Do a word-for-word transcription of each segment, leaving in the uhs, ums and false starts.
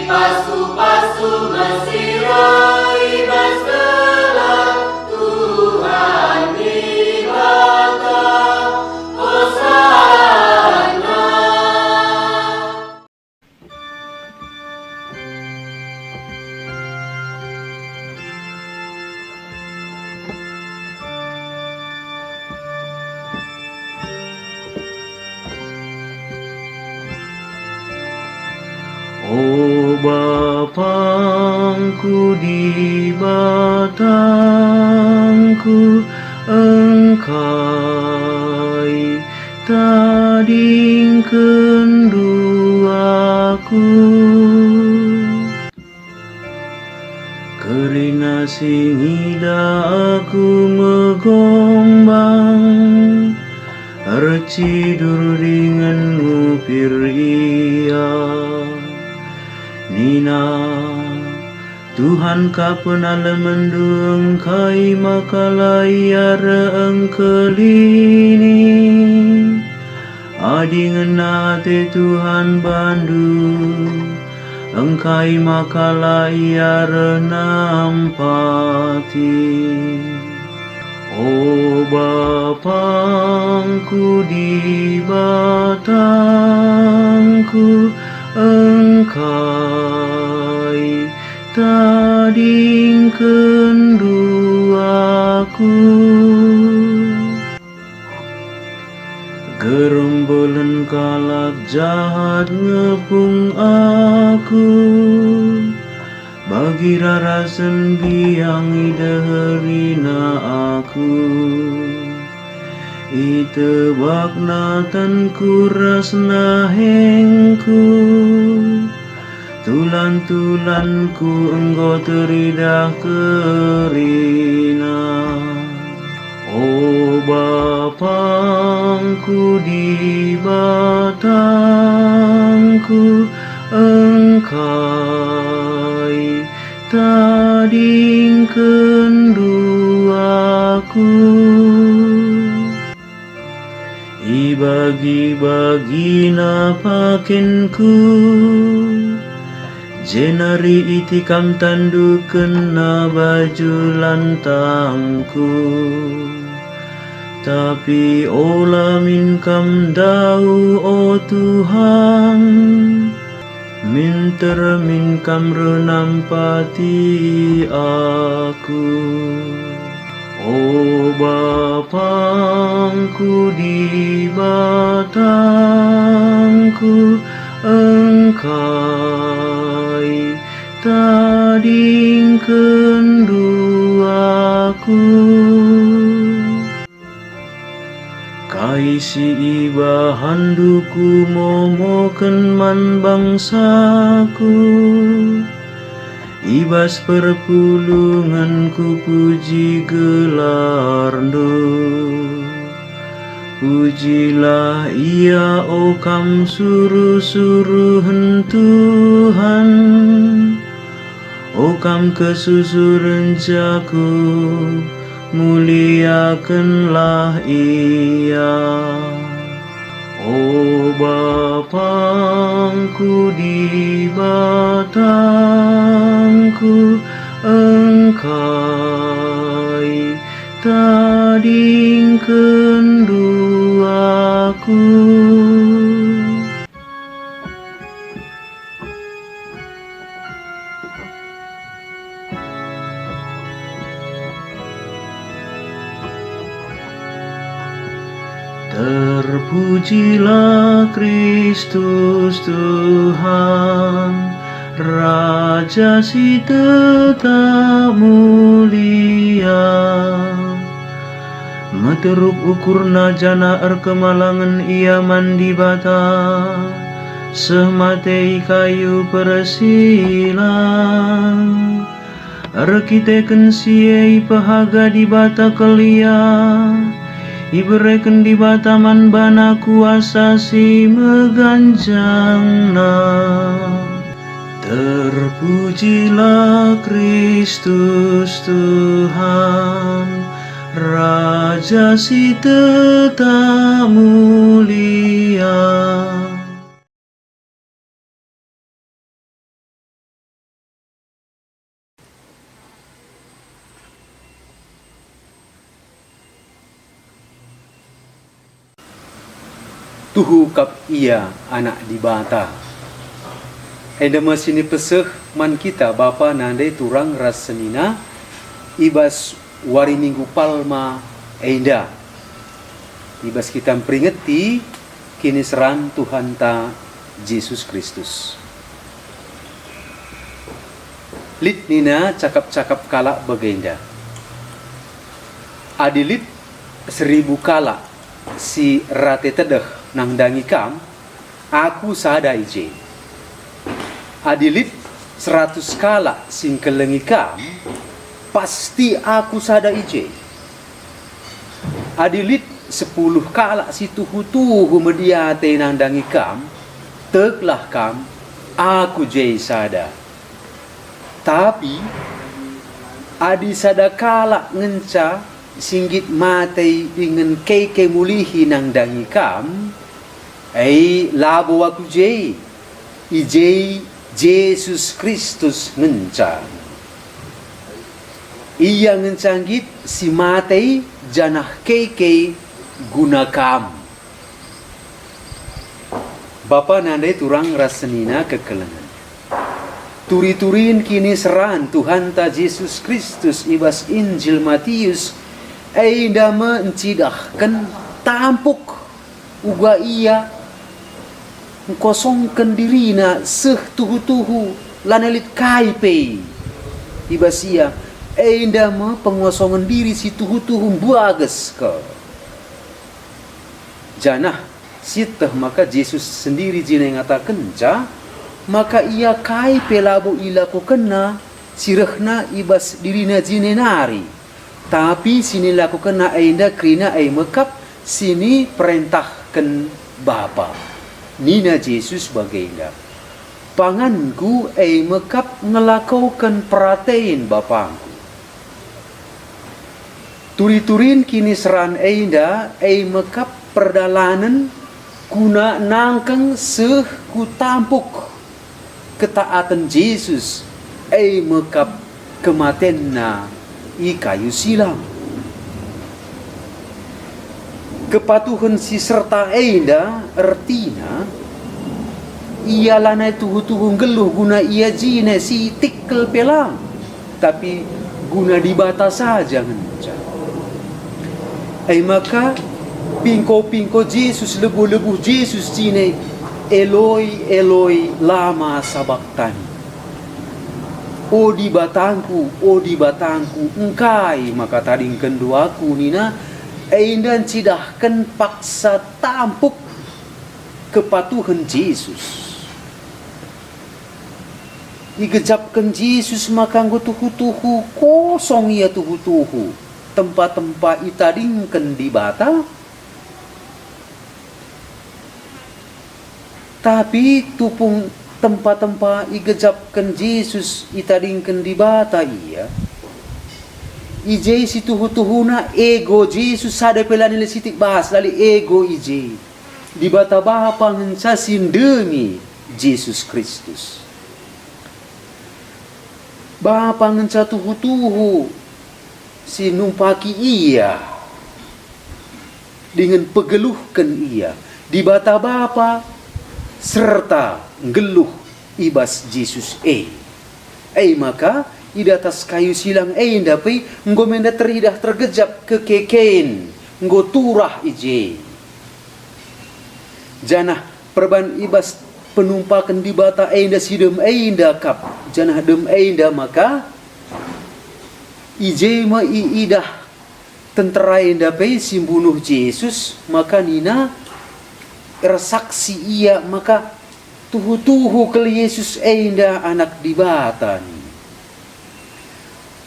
Pasu-pasu mesira i bas gelar Tuhan Dibata. Hosana. O Bapangku, Dibatangku, engkai tadingkenndu aku. Kerina si ngidah aku megombang, ercidur dingen ngupir ia. Nina, Tuhan ka penalemenndu, engkai maka la ia reh engkelini? Adi ngena ate Tuhan bandu, engkai maka la ia reh nampati? O Bapangku, Dibatangku, engkai tadingkenndu aku. Gerembelen kalak jahat ngepung aku, bagi rarasen biang ideherina aku. Itebakna tanku ras nahengku, tulan-tulanku enggo teridah kerina. O Bapangku, Dibatangku, engkai tadingkenndu aku. Ibagi-bagina pakenku, jenari itikam tandukenna baju lantangku. Tapi ola min kam ndauh, o Tuhan, minter min kam reh nampati aku. O Bapangku, Dibatangku, engkai tadingkenndu aku. Kai si ibahanndu kumomoken man bangsaku, i bas perpulungen kupuji gelarndu. Pujilah ia, o kam suruh-suruhen Tuhan. O kam kesusuren Jakup, muliakenlah Ia. O Bapangku, Dibatangku, engkai tadingkenndu aku. Terpujilah Kristus Tuhan, Raja si tetap mulia. Meteruk ukurna janah erkemalangen ia man Dibata, seh mate i kayu persilang. Erkiteken si e ipehaga Dibata kal ia, ibereken Dibata man bana kuasa si meganjangna. Terpujilah Kristus Tuhan, Raja si tetap mulia. tuhu kap Ia Anak Dibata. Enda me si nipeseh man kita bapa nande turang ras senina i bas wari Minggu Palma enda, i bas kita mperingeti kiniseran Tuhanta Jesus Kristus. Lit nina cakap-cakap kalak bagenda, "Adi lit seribu kalak si rate tedeh nandangi Kam, aku sada i je. Adi lit seratus kalak si ngkelengi Kam, pasti aku sada i je. Adi lit sepuluh kalak si tuhu-tuhu mediate nandangi Kam, teklah Kam, aku je sada. Tapi adi sada kalak ngenca si nggit matei dingen keke mulihi nandangi Kam, e labo aku je, i je Jesus Kristus ngenca. Ia ngenca nggit si matei janah keke guna Kam." Bapa nande turang ras senina kekelengen. Turi-turin kiniseran Tuhanta Jesus Kristus i bas Injil Matius enda me ncidahken tampuk uga Ia ngkosongken diriNa seh tuhu-tuhu, lanai lit kai pe i bas Ia, enda me pengosongen diri si tuhu-tuhu mbages ka. Janah sieteh maka Jesus sendiri jine ngatakenca maka Ia kai pe labo ilakokenNa si rehna i bas diriNa jine nari, tapi si nilakokenNa enda kerina e me kap si niperentahken Bapa. Nina Jesus bagenda, "PanganKu e me kap ngelakoken peraten BapangKu." Turi-turin kiniseran enda e me kap perdalanen guna nangkeng seh ku tampuk ketaaten Jesus, e me kap kematenNa i kayu silang. Kepatuhen si serta enda ertina, Ia lanai tuhu-tuhu nggeluh guna Ia jine si tikel pe lang, tapi guna Dibata saja ngenca. E maka pingko-pingko Jesus, lebuh-lebuh Jesus jine, "Eloi, Eloi, lama sabaktani?" "O Dibatangku, o Dibatangku, engkai maka tadingkenNdu Aku?" nina, enda ncidahken paksa tampuk kepatuhen Jesus. Igejapken Jesus maka enggo tuhu-tuhu, kosong ia tuhu-tuhu, tempa-tempa itadingken Dibata. Tapi tupung tempa-tempa igejapken Jesus itadingken Dibata ia, i je situhu-tuhuna ego Jesus, sada pe la nilai sitik bas, la lit ego i je. Dibata Bapa ngenca si ndemi Jesus Kristus. Bapa ngenca tuhu-tuhu si numpaki Ia dingen pegeluhken Ia. Dibata Bapa serta nggeluh i bas Jesus e. E maka, i datas kayu silang enda pe enggo menda teridah tergejap kekeken, enggo turah i je. Janah perban i bas penumpaken Dibata enda si dem enda kap, janah dem enda maka, i je me iidah tentera enda pe si mbunuh Jesus, maka nina, ersaksi ia maka tuhu-tuhu kal Jesus enda Anak Dibata nina.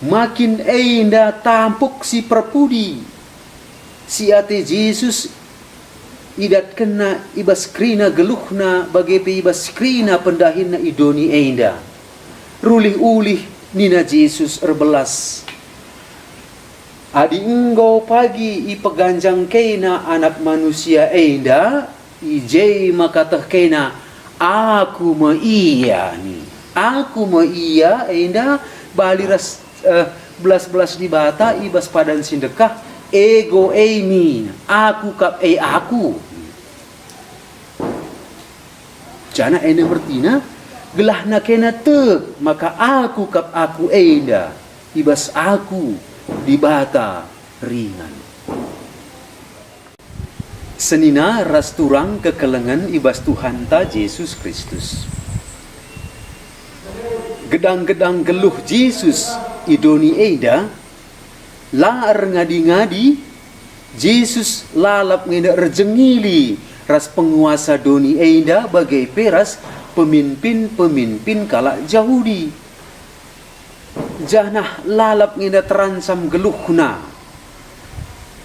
Makin enda tampuk si perpudi si ate Jesus idatkenNa i bas kerina geluhNa bage pe i bas kerina pendahinNa i doni enda. Rulih-ulih nina Jesus erbelas, "Adi enggo pagi ipeganjang kena Anak Manusia enda, i je maka teh kena, 'Aku me Ia,' nina. 'Aku me Ia' enda bali ras, eh, belas-belas Dibata i bas padan si ndekah, 'Ego eimi, Aku kap e Aku.' Janah enda mertina, gelahna kena tek maka Aku kap Aku enda, i bas Aku Dibata ringan. Senina ras turang kekelengen i bas Tuhanta Jesus Kristus. Gedang-gedang geluh Jesus i doni enda la erngadi-ngadi. Jesus lalap nge enda erjengili ras penguasa doni enda bage pe ras peminpin-peminpin kalak Jahudi. Janah lalap nge enda terancam geluhna.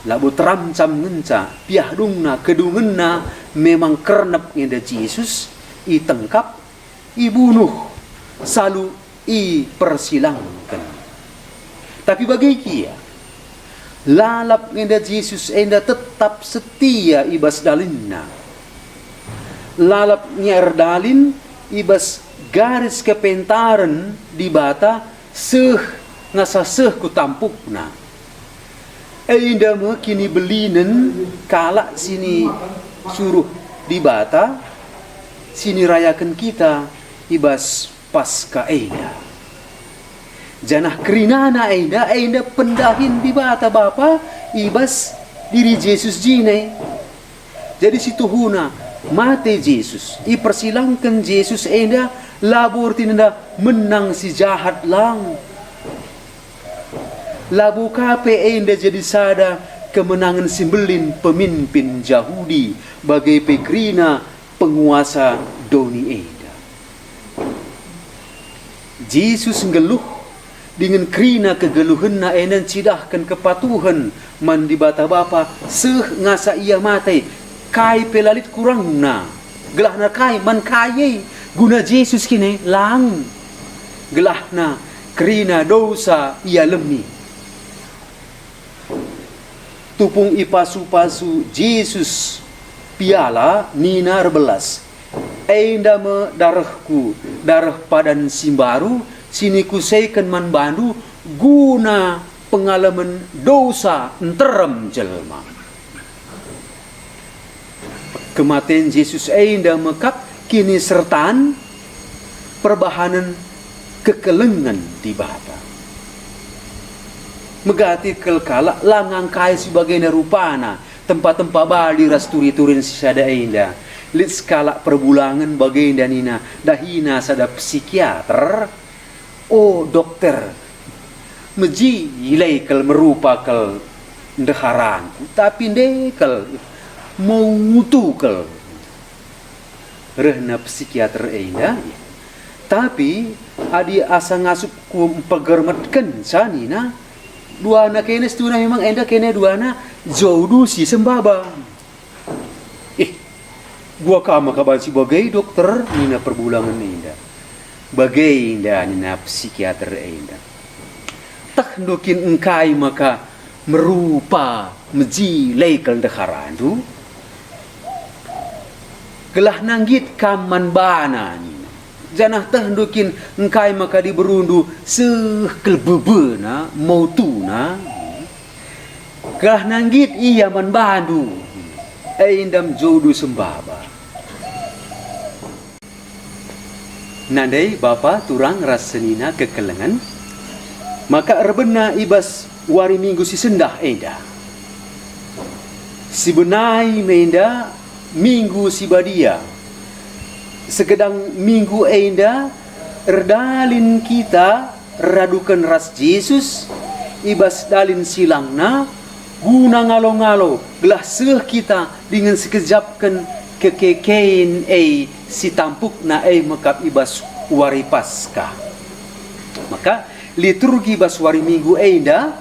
Labo terancam ngenca, piah dungna, kedungenna memang kernep nge enda Jesus, itengkap, ibunuh, salu ipersilangken. Tapi bage gia, lalap nge enda Jesus enda tetap setia i bas dalinna. Lalap nge erdalin i bas garis kepentaren Dibata seh ngasa seh ku tampukna. Enda me kinibelinen kalak si nisuruh Dibata, si nirayaken kita i bas Paskah enda. Janah kerinana enda, enda pendahin Dibata Bapa i bas diri Jesus jine. Jadi situhuna, mate Jesus, ipersilangken Jesus enda labo ertina enda menang si jahat lang. Labo ka pe enda jadi sada kemenangen si mbelin peminpin Jahudi, bage pe kerina penguasa doni enda. Jesus nggeluh dingen kerina kegeluhenna enda ncidahken kepatuhen man Dibata Bapa seh ngasa ia mate, kai pe la lit kurangna. Gelahna kai? Man kai e? Guna Jesus kine? Lang. Gelahna kerina dosa ialemi. Tupung ipasu-pasu Jesus piala, nina erbelas, "Enda me darehKu, dareh padan si mbaru, si nikuseken man bandu guna pengalemen dosa nterem jelma." Kematen Jesus enda me kap kinisertan perbahanen kekelengen Dibata. Megati kal kalak la ngangkai si bagenda rupana tempa-tempa bali ras turi-turin si sada enda. Lit sekalak perbulangen bagenda nina, dahina sada psikiater, "O dokter, mejile kal merupa kal ndeharanku, tapi nde kal, mautu kal." Rehna psikiater enda. Tapi adi asa ngasup ku mpegermetkenca nina, duana kene situhuna memang enda kene duana jodu si sembaba. "Eh, gua ka maka banci bage, dokter?" nina perbulangen enda. "Bage enda," nina psikiater enda. "Tehndu kin engkai maka merupa mejile kal ndeharandu? Gelahna nggit kam man bana," nina. "Janah tehndu kin engkai maka diberundu seh kal bebena, mautuna? Gelahna nggit ia man bandu." Enda me jodu sembaba. Nandai bapa turang ras senina kekelengen, maka erbena i bas wari Minggu si sendah enda. Sibenai me enda Minggu si Badia. Segedang Minggu enda erdalin kita raduken ras Jesus i bas dalin silangna, guna ngalo-ngalo gelah seh kita dingen sikejapken kekeken e si tampukna e me kap i bas wari Paskah. Maka liturgi bas wari Minggu enda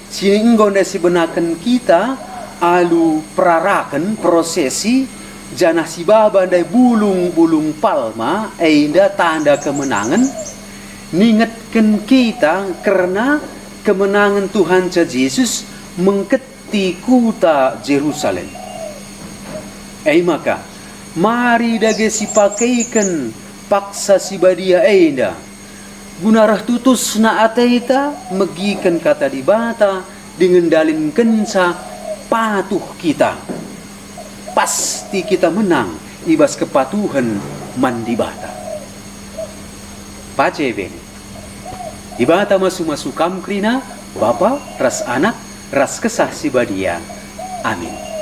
si enggo ndai sibenaken kita alu peraraken prosesi, janah sibaba ndai bulung-bulung palma, enda tanda kemenangen, ningetken kita kerna kemenangen Tuhanta Jesus mengketi kuta Jerusalem. E maka, mari dage sipakeiken paksa si badia enda, guna reh tutusna ateta megiken Kata Dibata dingen ndalinkenca patuh kita. Pasti kita menang i bas kepatuhen man Dibata. Pace bene. Dibata masu-masu kam kerina, Bapa, ras Anak, ras Kesah Si Badia. Amin.